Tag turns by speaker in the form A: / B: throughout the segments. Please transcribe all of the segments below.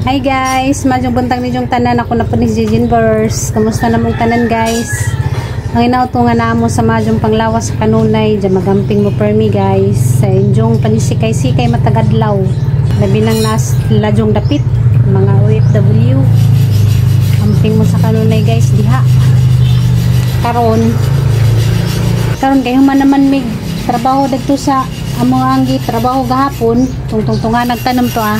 A: Hi guys, madyong buntag ninyong tanan. Ako na po ni Jinbers. Kamusta namong tanan, guys? Ang inauto nga namo sa madyong panglawas sa kanunay. Diyan magamping mo permi, guys. Sa inyong panisikay-sikay matagadlaw. Labi nang nas ladyong dapit mga OFW. Amping mo sa kanunay, guys, diha. Karon karon kay human naman mig trabaho dagto sa among anggi trabaho gahapon. Tungtungtungan nagtanom to ah.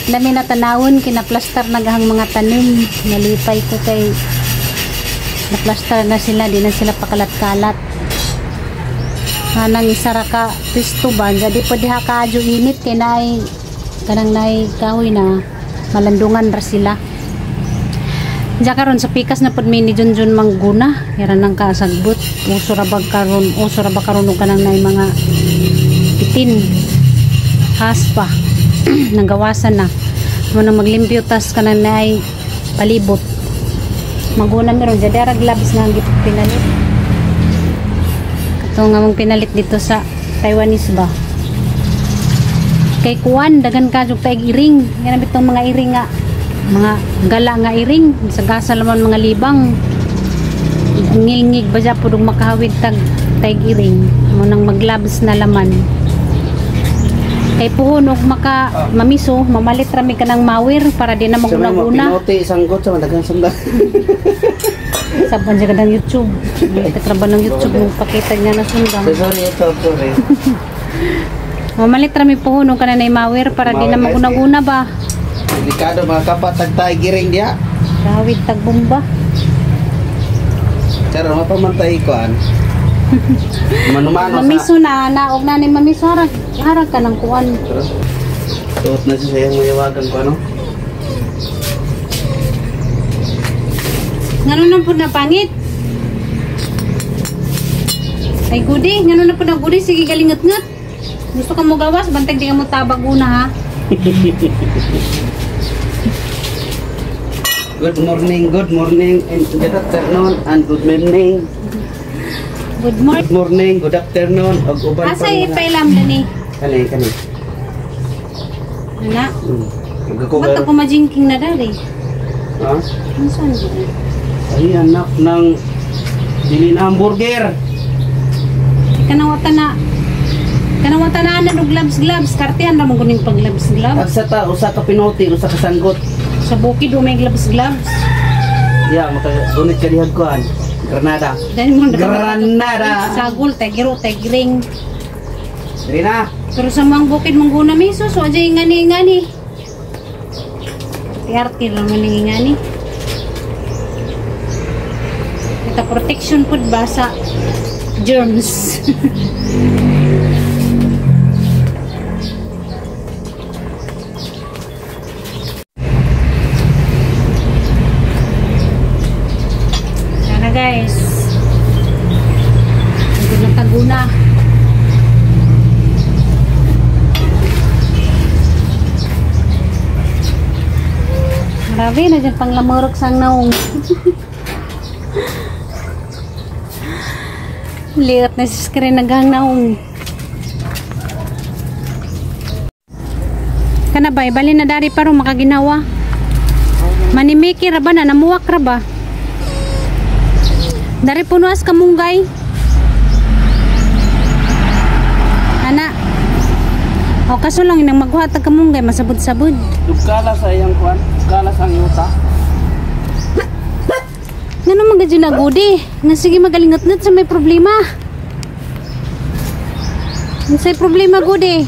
A: Dami na tanawon, kinaplastar na gahang mga tanim. Nalipay ko kay naplastar na sila, di na sila pakalat-kalat. Hanang isa ra ka pisto ba, jadi po diha kaadyo init kay naay kanang naay kahoy na malandungan ra sila. Diya karon sa pikas na pud mi ni Junjun mangguna, ira nang kasagbot. Uso ra ba karon, uso ra ba karon og kanang naay mga pitin haspa. Nanggawasan na mo nang maglimpyo tas kanan na ay palibot maguna meron dyan dara gloves na ang pinalit kato nga mong pinalit dito sa Taiwanese ba kay kuan dagan ka jud taig iring yan bitong mga iring nga mga gala nga iring sa gasa laman mga libang ngilngig ba dyan pudong makahawid tag taig iring mo nang mag-gloves na laman. Kay puhon og maka mamiso, mamalit rami ka ng mawir para di na maguna-guna.
B: Pinote sanggot sa daghang sundang.
A: Saban siya ka ng YouTube. Kita ba ng YouTube nung pakita niya na sundang.
B: Sorry, sorry.
A: Mamalit rami puhon og kanang mawir para di na maguna-guna ba.
B: Delikado mga kapat tagtay giring diha.
A: Kawit tagbomba.
B: Karon mapamantay kuan. Manumano sa
A: mamiso na naog na ni mamiso harag harag ka ng kuan.
B: Tuot na siya sa iyang mayawagan ko ano.
A: Ngano na pud na pangit? Ay gudi, ngano na pud na gudi sige galingat-ngat. Gusto ka mo gawas bantag di ka mo tabag una ha.
B: Good morning and good afternoon and good morning.
A: Good morning.
B: Good morning, good afternoon, ug uban
A: pa. Asa ipailam dani?
B: Kani, kani.
A: Ana. Ba't ako majingking na dari?
B: Ha?
A: Saan ba?
B: Ay, anak ng dili na hamburger.
A: Kanawata na. Kanawata na na og gloves gloves. Kartehan ra mo kuning pag gloves gloves.
B: Ag sa ta usa ka pinote, usa ka sanggot.
A: Sa bukid do may gloves gloves.
B: Ya, makagunit ka dihag kuan. Granada. Granada.
A: Sagol, tegiro, tegring.
B: Diri na.
A: Pero sa mga bukid mong guna miso, so adya ingani-ingani. Tiarti lang man ingani. Kita protection pud ba sa germs. Sana guys. Hindi na taguna. Grabe na dyan pang lamurok sang naong. Liit na si screen naghang naong. Kana ba, bali na dari paro makaginawa. Manimiki ra ba na, namuwak ra ba? Dari punuas kamunggay. Ana. O kaso lang inang maghuhat tag kamunggay masabud-sabud.
B: Dugkala sa iyang kuan, dugkala sa yuta.
A: Ngano man gud na gudi? Nga sige magalingat-ngat sa may problema. Unsay problema gudi?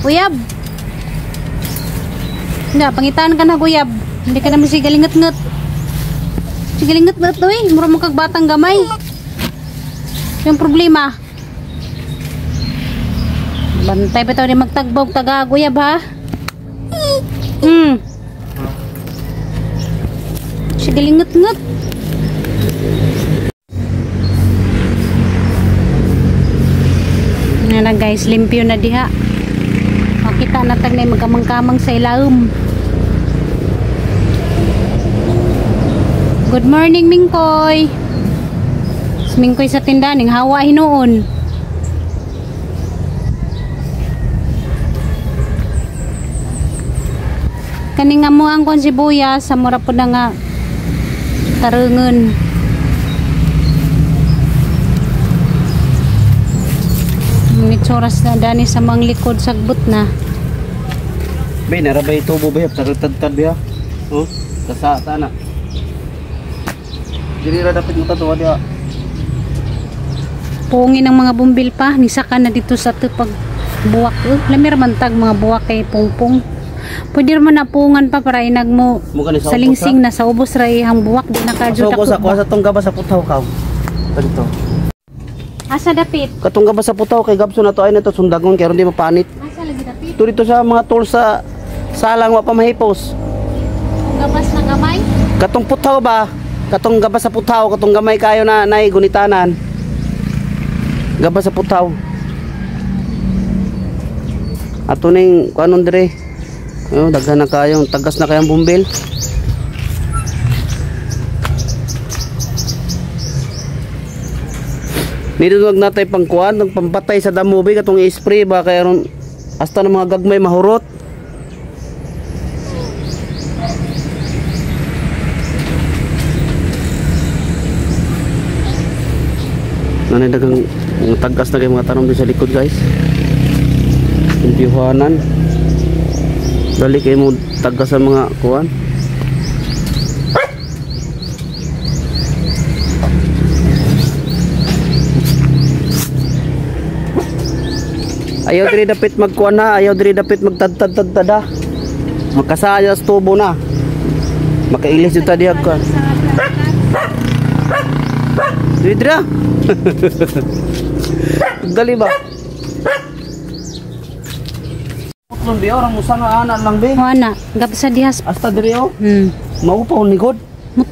A: Uyab. Nga pangitaan ka na guyab. Hindi ka naman sige galingat-ngat. Sige galingat-ngat oy, mura mo kag batang gamay. Yung problema. Bantay pa ni magtagbog taga guyab ha. Sige lingat-ngat. Na guys, limpyo na diha. Makita na tag na magkamang-kamang sa ilawom. Good morning, Mingkoy. Mingkoy sa tindahan, ning hawa hinuon. Kani nga mo ang kon sibuyas sa mura pud na nga tarungon. Mitsuras na dani sa mga likod sagbot na.
B: Be, narabay tubo ba? Tarantad ba? Oh, kasa sana. Diri ra dapat mo tatuwa diha.
A: Pungin ang mga bumbil pa, nisaka na dito sa tupag buwak. Lamir man tag mga buwak kay pungpong. Pwede man na pungan pa para inag mo
B: sa
A: salingsing na sa ubos ra ihang buwak di na kadyo
B: Sa kuha sa tong gaba sa putaw kaw. Dito.
A: Asa dapit?
B: Katong gaba sa putaw kay gabso na to ay na to sundagon kay aron di mapanit.
A: Asa lagi dapit?
B: Ito dito sa mga tools sa salang wa pa mahipos.
A: Gabas na gamay?
B: Katong putaw ba? Katong gaba sa putaw, katong gamay kayo na nay gunitanan. Gaba sa putaw. Ato ning kuanon dire. Oh, daghan na kayong tagas na kayang bumbil. Nito wag natay pangkuan, nagpampatay sa damo bi katong i-spray ba kay aron hasta ng mga gagmay mahurot. Nanay daghang mga tagas na kay mga tanom din sa likod guys. Impihuanan. Dali kay mo tagas sa mga kuan. Ayaw diri dapit magkuan na, ayaw diri dapit magtadtad-tadtad ha. Magkasaya sa tubo na. Makailis jud ta diha ka. Diri dira. Dali ba? Putlon bi orang musa nga ana lang bi.
A: Ana, gabsa dihas.
B: Hasta diri oh. Maupaw ni god.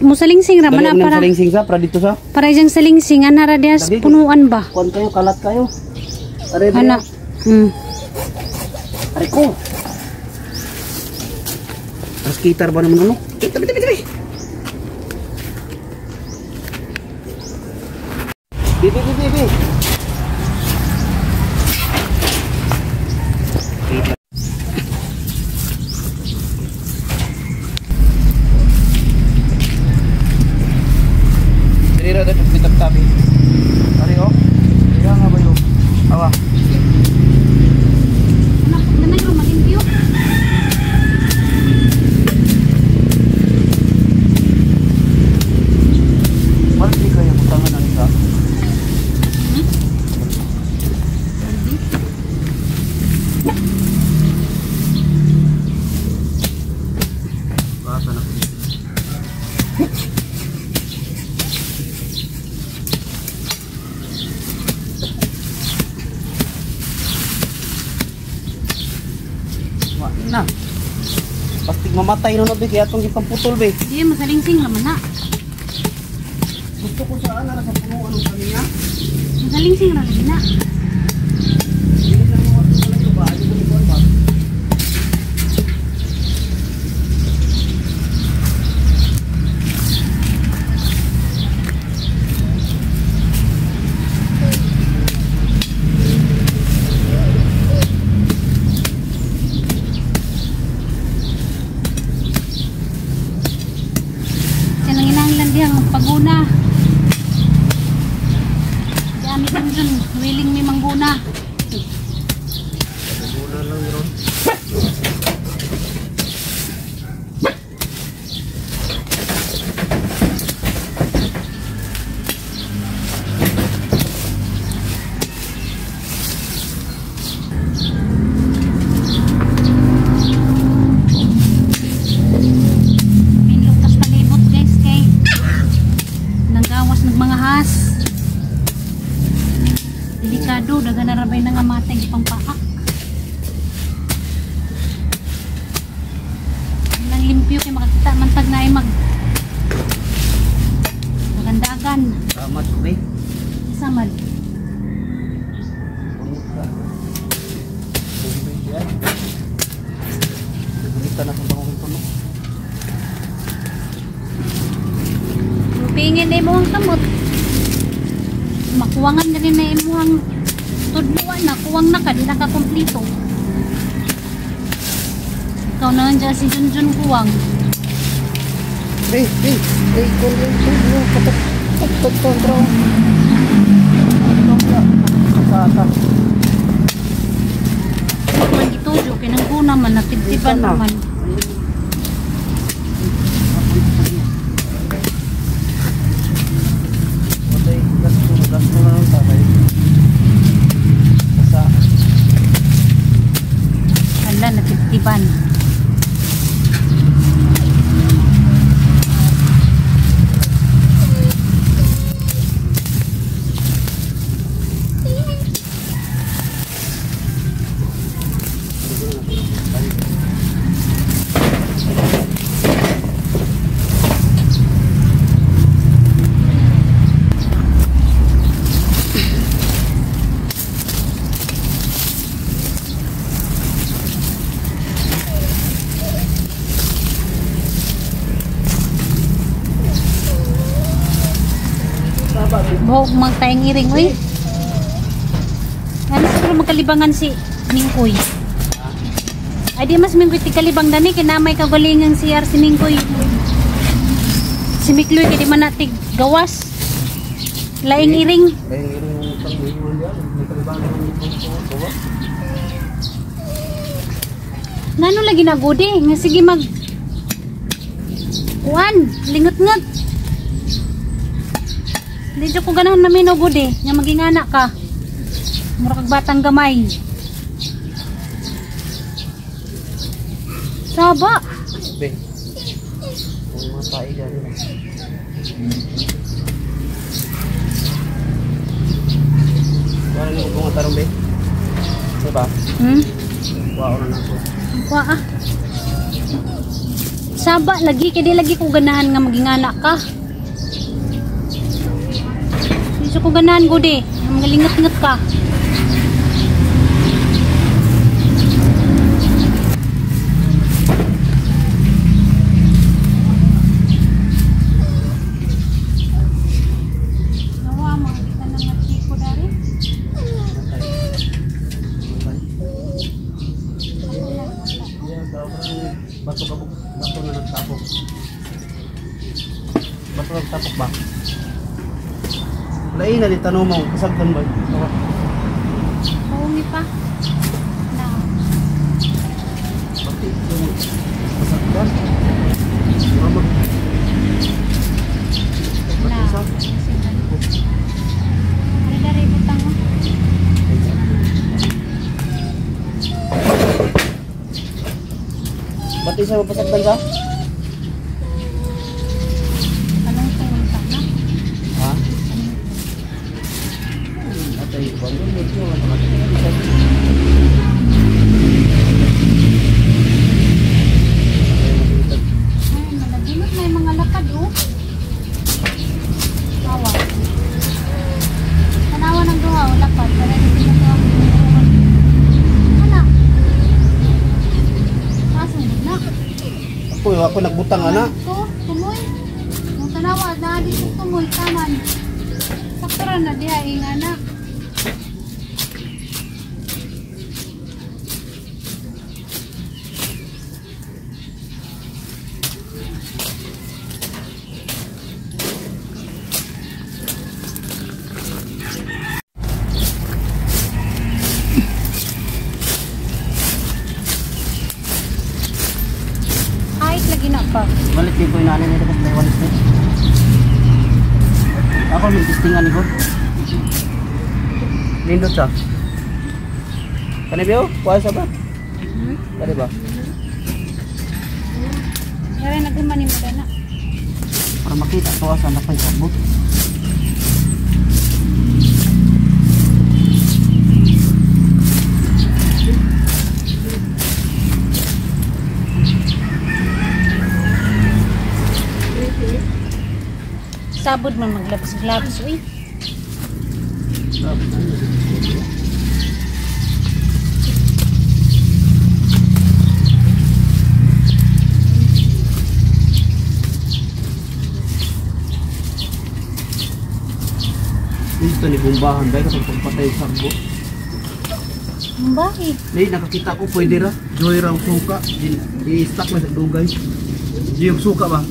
A: Musalingsing ra man na para.
B: Salingsing sa para dito sa.
A: Para diyang salingsing ana ra dihas punuan ba.
B: Kuan kayo, kalat kayo. Are
A: ana.
B: Are ko. As gitar ba naman ano? Tabi tabi tabi. Bibi bibi bibi. Diri ra dapat bitap tabi. Are oh. Iya nga ba yo? Awa. Na. Pastig mamatay no na be kaya atong gipamputol be.
A: Di masalingsing laman na.
B: Gusto ko sa ana sa punuan ng kaniya.
A: Masalingsing ra lagi na. Paguna. Dami kang dyan. Willing may mangguna.
B: Paguna lang yun.
A: Minlutas palibot guys kay nanggawas ng mga has. Delikado, daghan na rabay nang amatay pang paak. Nang limpyo kay makakita man tag naay mag dagandagan.
B: Samad ko be.
A: Samad. Pingin na imong kamot. Makuwangan na rin na imong tudluan na, kuwang na ka, di na ka kompleto. Ikaw na dyan si Junjun Kuwang.
B: Hey, hey, hey,
A: Man gitujo kay nang guna man natibtiban naman. Ala, natibtiban. Buhok magtayang iring, uy. Ano siguro magkalibangan si Mingkoy? Ay di mas Mingkoy tigkalibang dani kinamay kagalingan si R si Mingkoy. Si Mikloy kay di man natig gawas. Laing iring.
B: Laing iring pang
A: Ngano lagi nagudi? Nga sige mag kuan, lingot-ngot. Di jud ko ganahan na minugod eh. Nga maging anak ka. Mura kag batang gamay. Saba.
B: Be. Ang mga tae gani. Wala ni ko tarong be. Diba?
A: Hmm?
B: Wa na nako.
A: Wa ah. Saba lagi kay di lagi ko ganahan nga maging anak ka. Di jud ko ganahan gud eh. Nga magalingot-ngot ka. Nawa, makikita ng matiko dari.
B: Bato ka bato na nagtapok. Bato nagtapok ba? Lain na di tanong mo, kasagdan ba?
A: Paumi pa. Na.
B: Pati yung kasagdan. Mama.
A: Na. Ari dari butang mo.
B: Pati sa mapasagdan ka?
A: Anong tungol ka na?
B: Ha? Atay, bangon mo siya.
A: Ay, malagimot may mga lakad oh. Awa. Tanawa ng duha, oh, lakad. Para hindi na ito ang anak. Kasunod na.
B: Ako nagbutang ana.
A: Ito, tumoy. Ang tanawa, na dito tumoy, tanan. Sakto ra na diha, ingana. Kahit lagi na pa.
B: Balik din ko yung nanay nito kasi Taiwan is. Ako may testingan ni God. Lindot siya. Kani biyo? Kuha sa ba?
A: Hmm?
B: Kani ba?
A: Kaya naghuman ni mo na.
B: Para makita to asa na pa'y sabot.
A: Sabod man maglabs-glabs uy.
B: Dito ni bumbahan dahil kapag pagpatay sa sabot.
A: Mbahi.
B: Ni nakakita ko pwede ra. Joy ra ang suka. I-stack na sa dugay. Joy ang suka ba?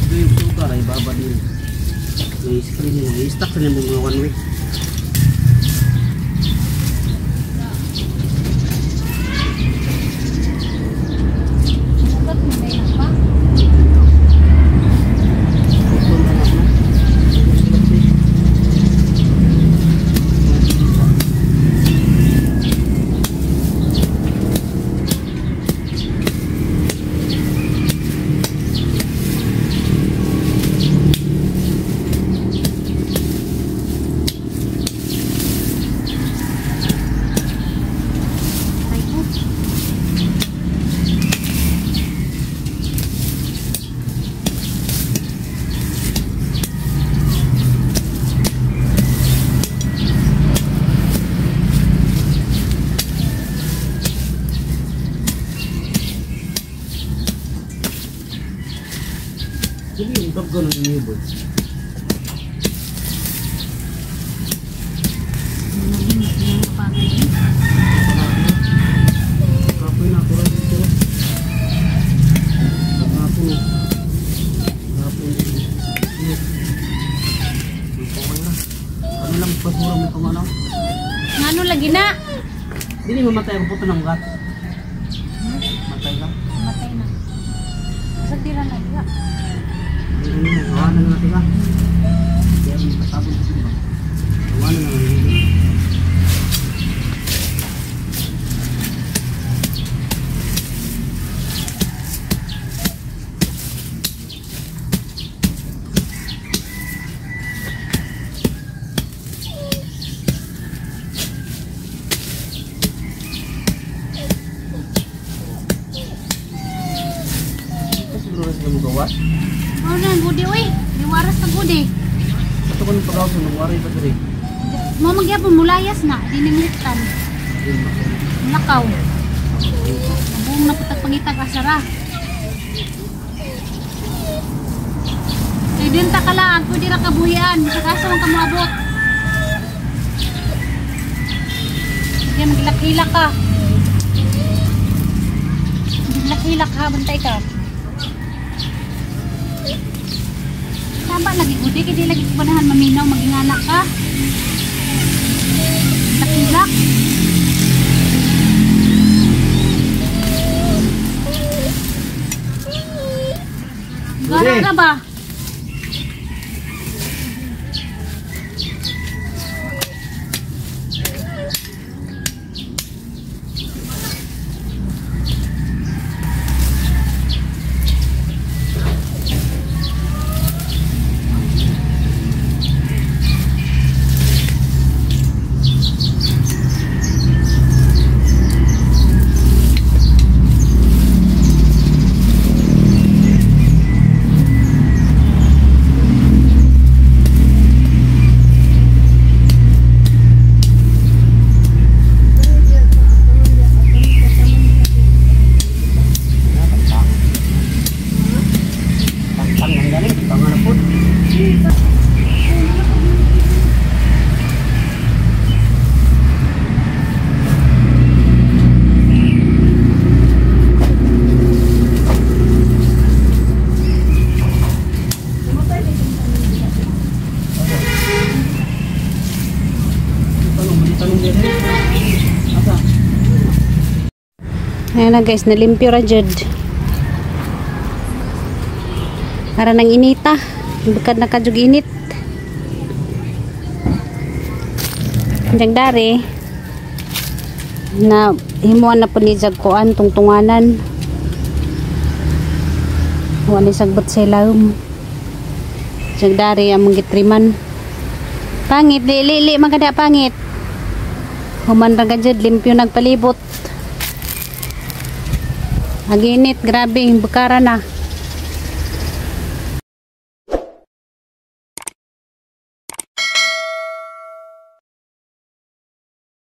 B: Joy ang suka ra ibaba din. May screen mo. I-stack sa nimo mga 1 week. Hindi yung dog ng inyo boy. Kapoy na ako rin dito. Kapoy. Kapoy. Ano lang basura mo itong ano?
A: Ngano lagi na?
B: Hindi mamatay ang puto ng gat. Matay lang.
A: Matay na. Sa tira na diha.
B: Tawanan na natin ba? Kaya may pasabon kasi ba? Tawanan na natin. Siguro sila mo gawas?
A: Ano na ang gudi oy? Liwaras na gudi.
B: Ito ko nung pagawas nung wari pa diri.
A: Mo magyapon mulayas na, di nimlitan. Lakaw. Buong na putag pangitag asara. Kay din ta kalaan, pwede ra kabuhian, bisag asa man ka moabot. Kaya maglak-hilak ka. Maglak-hilak ha, bantay ka. Tama lagi gudi kay di lagi panahan maminaw magingana ka. Lakilak. Gara ra ba? Ayan na guys, nalimpyo ra jud. Para nang inita, bukad na kajug init. Diyang dari na himuan na po ni jag kuan tungtunganan. Wa ni sagbot sa ilawom. Diyang dari among gitriman. Pangit dili li man kada pangit. Human ra gajud limpyo nagpalibot. Aginit, grabe, bukara na.